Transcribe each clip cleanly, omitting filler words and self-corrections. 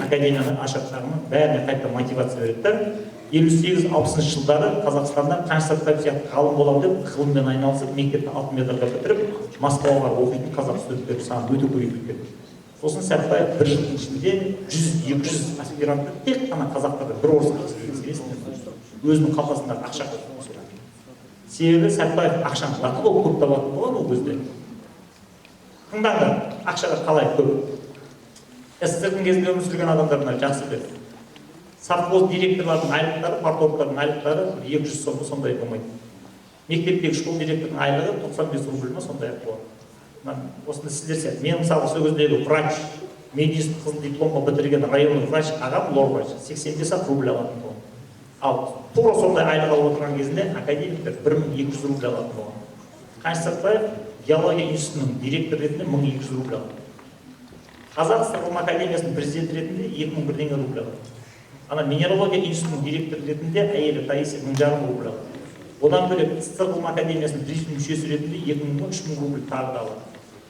Академияны ашады, бәріне қайта мотивация береді да. 58-60-жылдары Қазақстанда Қаныш Сәтбаев сияқты ғалым боламын деп, ғылыммен айналысып, мектепті алтын медальға бітіріп, Москваға барып оқитын қазақ студенттері саны өте көбейіп кеткен. Сосын Сәтбаев бір жылдың ішінде 100-200 аспирантты тек қана қазақтарды, бір орысқа кіргізген, сенесіңдер ме? Өзінің қалтасындағы ақша. Себебі Сәтбаев ақшаны до того көп табатын болған ол кезде. Тыңдаңдар, ақшада қалай көп. СССР-дің кезінде өмір сүрген адамдар мына жақсы біледі: совхоз директорларының айлықтары, парторгтардың айлықтары 200 сом ба, сондай болмайды. Мектептегі школ директорының айлығы 95 рубль ма, сондай ақ болады. Мына осыны сіздер сияқты, мен, мысалы, сол кездегі врач, мединститут қызыл дипломға бітірген районный врач ағам, лор врач, 85 ақ рубль алатын болған. Ал тура сондай айлық алып отырған кезінде академиктер 1200 рубль алатын болған. Қаныш Сәтбаев геология институтының директоры ретінде 1200 рубль алады, Қазақ ССР ғылым академиясының президенті ретінде 2000 бірдеңе рубль алады, ана минералогия институтының директоры ретінде әйелі Таисия 1500 рубль алады. Одан бөлек СССР ғылым академиясының президиум мүшесі ретінде 2000 ба, 3000 рубль тағы да алады.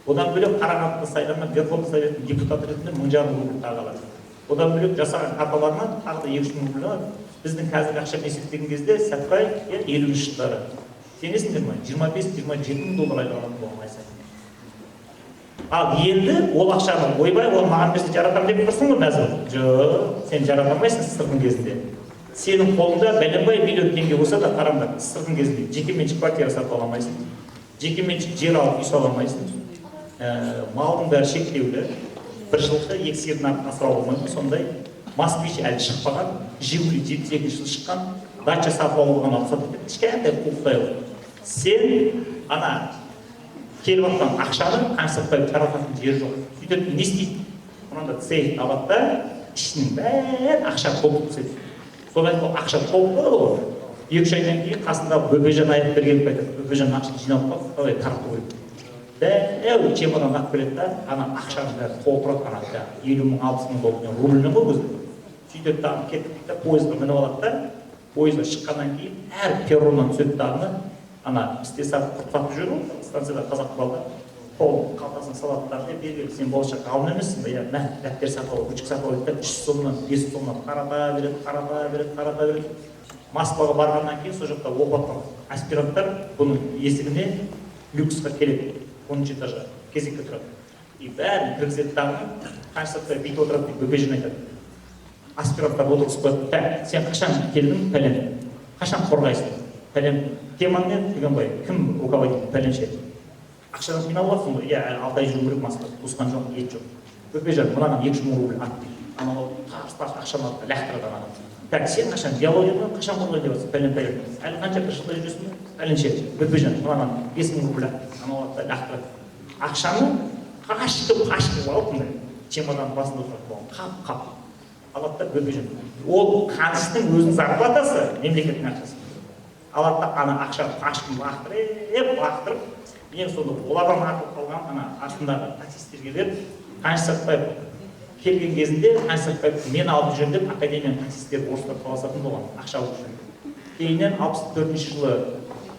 Одан бөлек Қарағандыда сайланған Верховный Советтің депутаты ретінде 1500 рубль тағы алады. Одан бөлек жасаған карталарынан тағы да 2-3 мың рубль алады. Біздің қазіргі ақшамен есептеген кезде Сәтбаев, иә, 50-жылдары, сенесіңдер ма, 25-27 мың доллар айлық алатын болған ай сайын. Ал енді ол ақшаны, ойбай, оны маған берсе, жаратамын деп тұрсың ғой мәз. Жоқ, сен жарата алмайсың. СССР-дің кезінде сенің қолыңда бәленбай миллион теңге болса да, қараңдар, СССР-дің кезінде жекеменшік квартира сатып ала алмайсың, жекеменшік жер алып, үй сала алмайсың. Малдың бәрі шектеулі, бір жылқы, екі сиырдың артын асырауға болмайды сондай. «Москвич» әлі шықпаған, «Жигули» 72-жылы шыққан. Дача сатып алуға ғана рұқсат етеді, кішкентай қуықтай қылып. Сен ана келіп жатқан ақшаны Қаныш Сәтбаев тарататын жері жоқ. Сөйтеді, не істейді? Мынандай сейф алады да, ішінің бәрін ақша толтырып тастайды. Содан кейін ол ақша толып қалады ғой. 2-3 айдан кейін қасындағы Бөбежан Аяпбергенов айтады: «Бөбежан, ақша жиналып қалды, давай тарату керек». Дәу чемодан алып келеді да, ана ақшаның бәрін толтырады, ана жаңағы 50 мың, 60 мың доллар, рубльмен ғой ол кезде. Сөйтеді дағы, кеттік дейді да, пойызға мініп алады да, пойызға шыққаннан кейін әр перроннан түседі дағыны, ана пісте сатып, құрт сатып жүр ғой станцияда қазақ балдар, қолын қалтасына салады дағы: «Бері бер, сен болашақ ғалым емессің ба? Иә, мә, дәптер сатып ал, ручка сатып ал», – дейді да, 100 сомнан, 5 сомнан тарата береді, тарата береді, тарата береді. Москваға барғаннан кейін сол жақта оқып жатқан аспиранттар бұның есігіне, люксқа келеді, 10-этажға кезекке тұрады и бәрін кіргізеді дағы, Қаныш Сәтбаев бүйтіп отырады дейді. Бөпежан айтады, аспиранттарды отырғызып қояды: «Так, сен қашан келдің? Пәлен. Қашан қорғайсың? Пәлен. Темаң не? Түгенбай. Кім руководитель? Пәленше. Ақшадан қиналып жатрсың ғой? Иә, әлі 6 ай жүру керек Москвада, туысқан жоқ, ет жоқ. Бөпежан, мынаған 2-3 мың рубль ат», – дейді. Анау тарс тарс ақшаны алады да, лақтырады анаған. «Так, сен қашан биологияда, қашан қорғайын деп жатрсың? Пәлен, пәлен. Әлі қанша, бір жылдай жүресің бе? Пәленше. Бөпежан, мынаған 5000 рубль ат». Анау алады да, лақтырады ақшаны, пачка пачка қылып алып, мындай чемоданның басында отырады болған, қап қап алады да. Бөпежан, ол Қаныштың өзінің зарплатасы, мемлекеттің ақшасы, алады да, ана ақшаны пачканы лақтырып лақтырып, ең соңында олардан артылып қалған ана артындағы таксистерге беріп. Қаныш Сәтбаев келген кезінде Қаныш Сәтбаев «Мен алып жүремін» деп, академияның таксисттері, орыстар таласатын болған ақша алу үшін. Кейіннен 64-жылы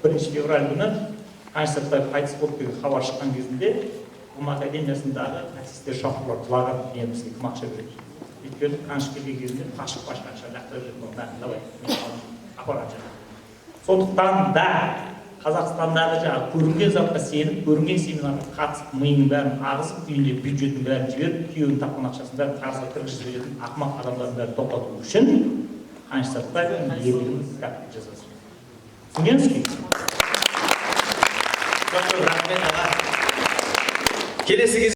1 февраль күні Қаныш Сәтбаев қайтыс болды деген хабар шыққан кезінде ғылым академиясындағы таксисттер, шоферлар жылаған: «Енді бізге кім ақша береді?» Өйткені Қаныш келген кезінде пачка пачка ақша лақтырып жүретін: «Мә, давай, мен алып апар ана жаққа». Сондықтан да Қазақстандағы жаңағы көрінген затқа сеніп, көрінген семинарға қатысып, миының бәрін ағызып, үйіне бюджеттің бәрін жіберіп, күйеуінің тапқан ақшасын бәрін қарызға кіргізіп жіберетін ақымақ адамдардың бәрін тоқтату үшін Қаныш Сәтбаевтың ерлігін кітап жазасың. Түсінгенсіз? Көп көп рахмет, аға. Келесі кезек